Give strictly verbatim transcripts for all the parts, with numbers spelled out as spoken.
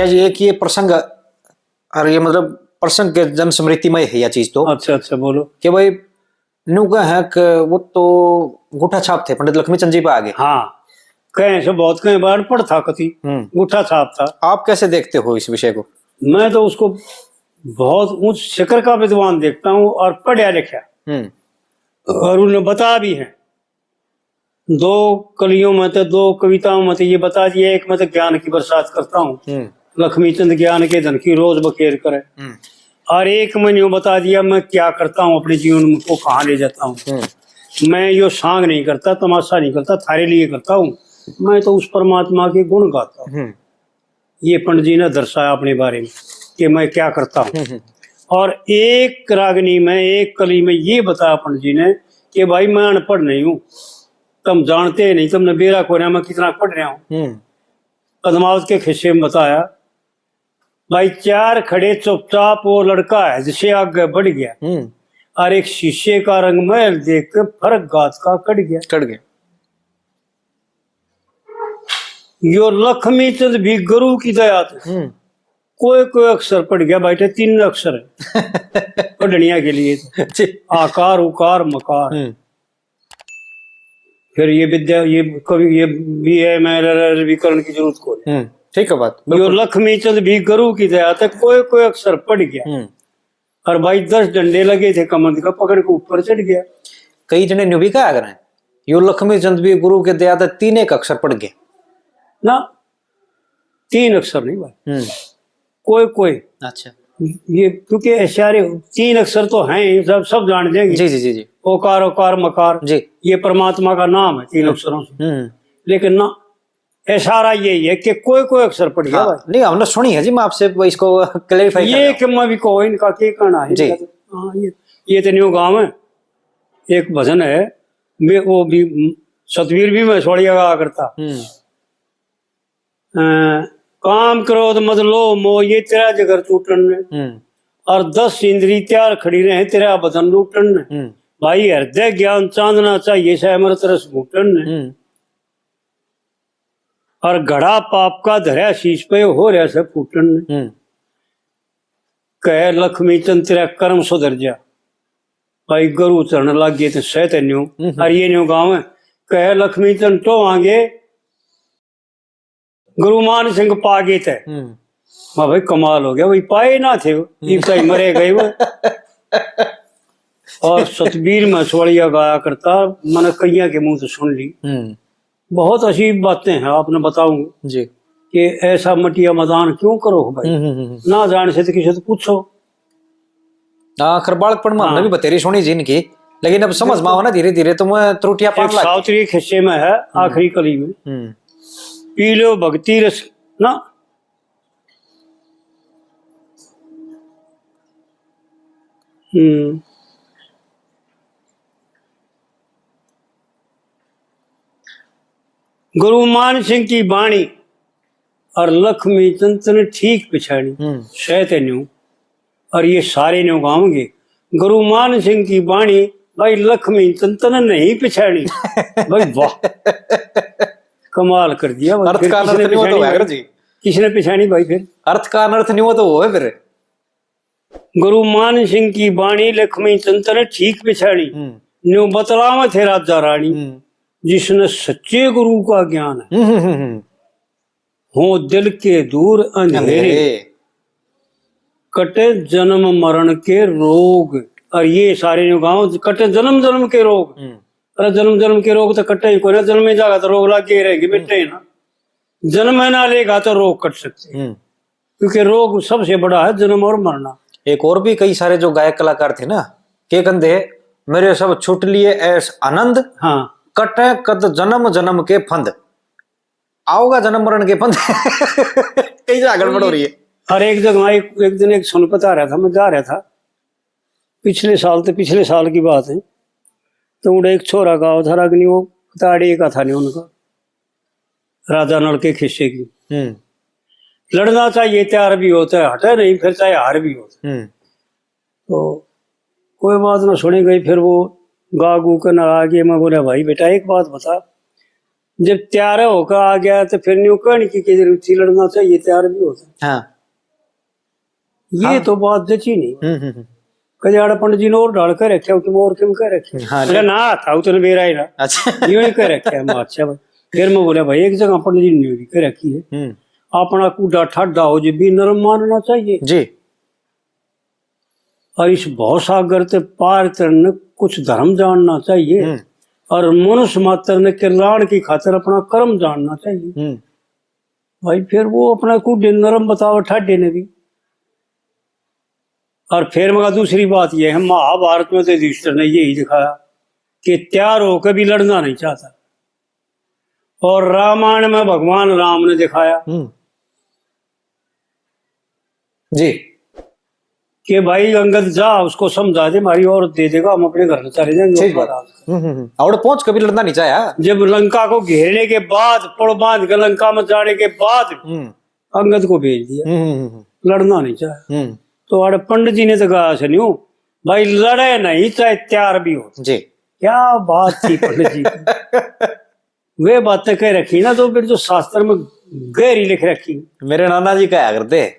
जी, एक ये प्रसंग, और ये मतलब प्रसंग के जन स्मृति में है यह चीज तो, अच्छा, अच्छा, बोलो। कि भाई न्यू का है कि वो तो गुठा छाप थे, पंडित लक्ष्मी चंद जी पे आ गए। हाँ, कहें से बहुत, कहें बार पढ़ था कति, हम्म। गुठा छाप था। आप कैसे देखते हो इस विषय को? मैं तो उसको बहुत उच्च शिखर का विद्वान देखता हूँ और पढ़ा लिखा। हम्म। और उन्हें बता भी है, दो कलियों में तो, दो कविताओं में तो ये बता दिया, एक में तो ज्ञान की बरसात करता हूँ, हम्म। लक्ष्मी चंद ज्ञान के धन की रोज बखेर करे। हम्म। और एक में यूं बता दिया, मैं क्या करता हूँ, अपने जीवन में को कहाँ ले जाता हूँ। हम्म। मैं यो सांग नहीं करता, तमाशा नहीं करता, थारे लिए करता हूँ। मैं तो उस परमात्मा के गुण गाता हूँ। हम्म। ये पंडित जी ने दर्शाया अपने बारे में कि मैं क्या करता हूँ। हम्म, हम्म। और एक रागनी में, एक कली में ये बताया पंडित जी ने कि भाई, मैं अनपढ़ नहीं हूँ, तुम जानते ही नहीं, तुमने बेरा कोन्या मैं कितना पढ़ रहा हूँ। हम्म। पद्मावत के खिस्से में बताया, भाई, चार खड़े चुपचाप, वो लड़का है जिसे आगे बढ़ गया, हम्म। और एक शीशे का रंग महल देख के फर्क गात का कट गया। कट गया। यो लक्ष्मी चंद भी गुरु की दया से हम्म। कोई कोई अक्षर पढ़ गया, बैठे तीन अक्षर है पढ़निया के लिए। जी। आकार, उकार, मकार। हम्म। फिर ये विद्या, ये कवि, ये B A, M A, L L B करने की जरूरत को नहीं। हम्म, ठीक है बात, यो बिल्कुल। लक्ष्मी चंद भी गुरु की दया से कोई कोई अक्षर पढ़ गया। हम्म। और भाई, दस डंडे लगे थे कमंद का, पकड़ के ऊपर चढ़ गया। कई जने न्यू भी कहा करें, यो लक्ष्मी चंद भी गुरु के दया से तीन एक अक्षर पढ़ गए। ना, तीन अक्षर नहीं भाई। हम्म। कोई कोई। अच्छा। ये क्योंकि सारे तीन अक्षर तो हैं ही, सब, सब जान देंगे। जी, जी, जी, जी। ओकार, ओकार, मकार। जी। ये परमात्मा का नाम है तीन हम्म। अक्षरों से। हम्म। लेकिन ना, इशारा यही है कि कोई कोई अक्षर पढ़ गया हाँ, भाई। नहीं, हमने सुनी है जी, मैं आपसे इसको clarify कर ये रहा हूँ। कि मैं भी कहो इनका के कहना है जी। इनका तो, हाँ, ये, ये तो न्यू गाँव है, एक भजन है, मैं वो भी, सतवीर भी मैं सोड़िया गाया करता। हम्म। अ, काम, क्रोध, मद, लोभ, मोह, ये तेरा जगर टूटन ने। हम्म। और दस इंद्री तैयार खड़ी रहे तेरा बदन लूटन ने। हम्म। भाई, हृदय ज्ञान चांदना चाहिए से अमृत रस घूटन ने। हम्म। और घड़ा पाप का धरया शीश पे हो रहा से फूटन ने। हम्म। कह लक्ष्मी चंद तेरा कर्म सुधर जा। भाई, गुरु चरण लाग गए तो सह ते न्यू। हम्म। और ये न्यू गाँव है। कह लक्ष्मी चंद टोहांगे, गुरु मान सिंह पागे थे। हम्म। मैं भाई, कमाल हो गया भाई, पाए ना थे वो, हम्म। इब ताई मरे गए वो। और सतबीर में सोड़िया गाया करता, मैंने कईया के मुंह से सुन ली। हम्म। बहुत अजीब बातें हैं, आपने बताऊं जी। कि ऐसा मटिया मैदान क्यों करो भाई? हम्म, हम्म, हम्म। ना जान से तो किसी से पूछो। हाँ, आखिर बालकपण में हमने हाँ। भी बतेरी सुनी जी इनकी, लेकिन अब समझ में बिल्कुल। आओ ना धीरे धीरे, तो मैं त्रुटियां पान एक लग गई। सावित्री खिस्से में है, हम्म। आखिरी कली में। हम्म। पी लो भक्ति रस ना। हम्म। गुरु मान सिंह की बाणी और लक्ष्मी चंद ने ठीक पिछाणी। हम्म। सह ते न्यू। और ये सारे न्यू गावेंगे, गुरु मान सिंह की बाणी, भाई लक्ष्मी चंद ने नहीं पिछाणी। भाई वाह, कमाल कर दिया भाई। अर्थ फिर का अनर्थ किसने नहीं होता पिछाणी होगा भाई? जी। किसने पिछाणी भाई फिर? अर्थ का अनर्थ नहीं होता वो है फिर। गुरु मान सिंह की बाणी लक्ष्मी चंद ने ठीक पिछाणी। हम्म। न्यू बतलावे थे राजा रानी, हम्म। जिसने सच्चे गुरु का ज्ञान है। हम्म, हम्म, हम्म, हम्म। हो दिल के दूर अंधेरे। अंधेरे। कटे जन्म मरण के रोग। और ये सारे न्यू गाँव कटे जन्म जन्म के रोग। हम्म। अरे जन्म जन्म के रोग तो कटे ही कोई ना, जन्म में जागा तो रोग लाग के रहेंगे, हम्म। मिटे ही ना। जन्म में ना लेगा तो रोग कट सकते हैं। हम्म। क्योंकि रोग सबसे बड़ा है जन्म और मरना। एक और भी कई सारे जो गायक कलाकार थे ना, के कहते, मेरे सब छूट लिए ऐश आनंद, हाँ। कटे कद जन्म जन्म के फंद। आओगा जन्म मरण के फंद। कई जगह गड़बड़ हो रही है। और एक जगह एक, एक दिन एक सोनपत आ रहा था, मैं जा रहा था, पिछले साल, तो पिछले साल की बात है, तो उड़े एक छोरा गाँव था रागनी, वो ताड़ी का था नहीं उनका, राजा नल के खिस्से की। हम्म। लड़ना चाहिए, तैयार भी होता है, हटे नहीं, फिर चाहे हार भी होता है। हम्म। तो कोई बात ना सुनी गई, फिर वो गा गू के ना आ गए। मैं बोला, भाई बेटा, एक बात बता, जब तैयार होकर आ गया तो फिर न्यू कहने की, की जरूरत थी, लड़ना चाहिए, तैयार भी होता। हाँ। ये हाँ। तो बात जची नहीं। हम्म, हम्म, हम्म। कदे आड़े पंडित जी ने और ढाल कर रखे हो कि मैं और क्यों कर रखे? हाँ, अरे ले। ना था, उतने बेरा ही ना। अच्छा। यूं ही कर रखे हैं, मैं, अच्छा भाई। फिर मैं बोला, भाई, एक जगह पंडित जी ने भी कर रखी है। हम्म। अपना कूड़ा ठाडा हो जे भी नरम मानना चाहिए। जी। और इस भव सागर ते पार तरन कुछ धर्म जानना चाहिए। हम्म। और मनुष्य मात्र ने कल्याण की खातिर अपना कर्म जानना चाहिए। हम्म। भाई, फिर वो अपना कूड़े नरम बतावे ठाडे ने भी। और फिर मगर दूसरी बात यह है, महाभारत में तो युधिष्ठिर ने यही दिखाया कि तैयार होकर भी लड़ना नहीं चाहता। और रामायण में भगवान राम ने दिखाया हम्म। जी। कि भाई अंगद जा, उसको समझा दे, हमारी औरत दे देगा, हम अपने घर में चले जाएंगे। ठीक बात। हम्म, हम्म, हम्म। और पहुंच कभी लड़ना नहीं चाहा। जब लंका को घेरने के बाद, पुल बांध के लंका में जाने के बाद हम्म। अंगद को भेज दिया। हम्म, हम्म, हम्म। लड़ना नहीं चाहा। हम्म। तो आड़े पंडित जी ने तो कहा, सुनियो भाई, लड़े नहीं चाहे तैयार भी हो। जी। क्या बात थी पंडित जी की। वे बातें कह रखी ना, तो फिर जो शास्त्र में गहरी लिख रखी। मेरे नाना जी कहा करते,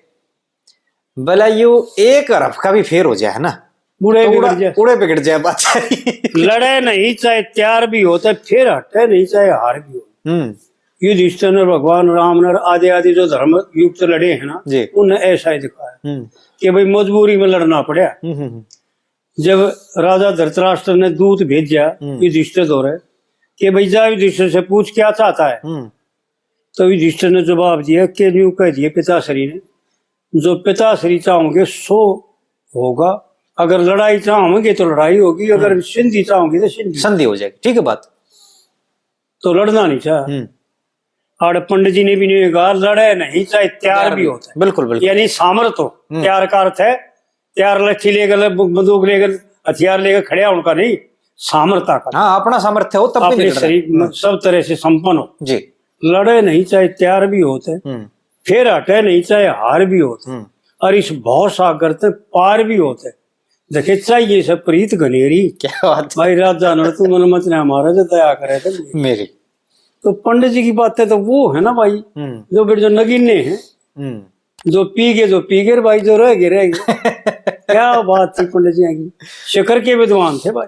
भला यू एक हरफ का भी फेर हो जाए ना, बूढ़े तो बिगड़ उड़ा-, जाए। उड़े बिगड़ जाए बात सारी। लड़े नहीं चाहे तैयार भी हो, तो फिर हटे नहीं चाहे हार भी हो। हम्म। युधिष्ठिर ने भगवान राम ने आदि आदि जो धर्म युग से लड़े हैं ना, जी। उन्हें ऐसा ही दिखाया हम्म। कि भाई मजबूरी में लड़ना पड़ा। हम्म, हम्म, हम्म। जब राजा धृतराष्ट्र ने दूत भेजा हम्म। युधिष्ठिर धोरे कि भाई जा युधिष्ठिर से पूछ क्या चाहता है, हम्म। तो युधिष्ठिर ने जवाब दिया कि न्यू कह दिया पिताश्री ने, जो पिताश्री चाहोगे सो होगा, अगर लड़ाई चाहोगे तो लड़ाई होगी, अगर हम्म। संधि चाहोगे तो संधि। संधि हो जाएगी, ठीक है बात। तो लड़ना नहीं चाहा। हम्म। आड़े पंडित जी ने भी नहीं कहा, लड़े नहीं चाहे तैयार तैयार भी भी। होता है। बिल्कुल, बिल्कुल। यानी सामर्थ हो। हम्म। तैयार का अर्थ है तैयार लट्ठी लेकर, बंदूक लेकर, हथियार लेकर खड़े होने का नहीं, सामर्थ्य का। हाँ, अपना सामर्थ्य हो तब भी अपने नहीं लड़ना। शरीर में हम्म। सब तरह से संपन्न हो। जी। लड़े नहीं चाहे तैयार भी होते, हम्म। फिर हटे नहीं चाहे हार भी होते, हम्म। और इस भव सागर ते पार भी होते। देखे चाहिए से प्रीत घनेरी। क्या बात है। भाई राजा ने तू मन मत ने हमारा जो दया करे थे मेरी। तो पंडित जी की बातें तो वो है ना भाई, हम्म। जो फिर जो नगीने हैं, हम्म। जो पी गए, जो पी गए रे भाई, जो रह गए, रह गए। क्या बात थी पंडित जी की, शक्कर के विद्वान थे भाई।